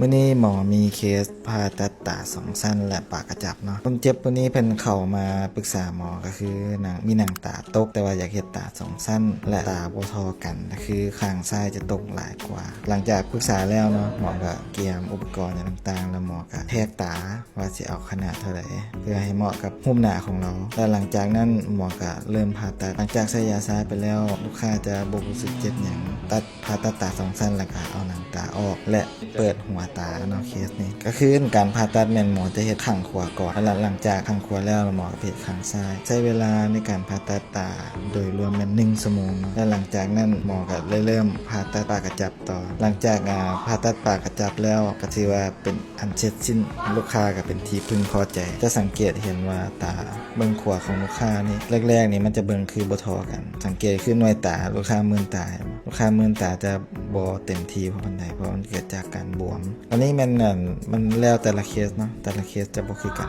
ມື້ນີ້ໝໍມີເຄສຜ່າຕັດຕາສອງຊັ້ນ ແລະ ປາກກະຈັບເນາະ. ຄົນເຈັບຜູ້ນີ້ເພິ່ນເຂົ້າມາປຶກສາໝໍ ກໍຄືໜັງ ມີໜັງຕາຕົກ ແຕ່ວ່າຢາກເຮັດຕາສອງຊັ້ນ ແລະ ຕາບໍ່ທໍ່ກັນ ກໍຄືຂ້າງຊ້າຍຈະຕົກຫຼາຍກວ່າ. ຫຼັງຈາກປຶກສາແລ້ວເນາະ ໝໍກໍກຽມອຸປະກອນຫຍັງຕ່າງໆ ແລ້ວໝໍກໍແທກຕາວ່າຊິເອົາຂະໜາດເທົ່າໃດ ເພື່ອໃຫ້ເໝາະກັບຮູບໜ້າຂອງລາວ ແລະ ຫຼັງຈາກນັ້ນໝໍກໍເລີ່ມຜ່າຕັດ. ຫຼັງຈາກໃສ່ຢາຊາໄປແລ້ວ ລູກຄ້າຈະບໍ່ຮູ້ສຶກເຈັບຫຍັງ. ຕັດ ຜ່າຕັດຕາສອງຊັ້ນ ແລ້ວກໍເອົາໜັງຕາອອກ ແລະ ເປີດຫົວຕາເນາະ. ເຄສນີ້ກໍຄືການຜ່າຕັດແມ່ນໝໍຈະເຮັດຂ້າງຂວາກ່ອນ ແລະ ຫຼັງຈາກຂ້າງຂວາແລ້ວ ໝໍກໍເຮັດຂ້າງຊ້າຍ. ໃຊ້ເວລາໃນການຜ່າຕັດຕາໂດຍລວມແມ່ນໜຶ່ງຊົ່ວໂມງເນາະ ແລະ ຫຼັງຈາກນັ້ນໝໍກໍໄດ້ເລີ່ມຜ່າຕັດປາກກະຈັບຕໍ່. ຫຼັງຈາກ ອ່າ ຜ່າຕັດປາກກະຈັບແລ້ວ ກໍຖືວ່າເປັນອັນເສັດສິ້ນ ລູກຄ້າກໍເປັນທີ່ເພິ່ງພໍໃຈ. ຈະສັງເກດເຫັນວ່າຕາເບື້ອງຂວາຂອງລູກຄ້ານີ້ ແລກໆນີ້ມັນຈະເບິ່ງຄືບໍ່ທໍ່ກັນ. ສັງເກດຄືໜ່ວຍຕາ ລູກຄ້າມື່ນຕາ ລູກຄ້າມື່ນຕາຈະບໍ່ເຕັມທີ່ພໍປານໃດ ເພາະມັນເກີດຈາກການບວມ. ອັນນີ້ແມ່ນ ອັນ ມັນແລ້ວແຕ່ລະເຄສເນາະ ແຕ່ລະເຄສຈະບໍ່ຄືກັນ.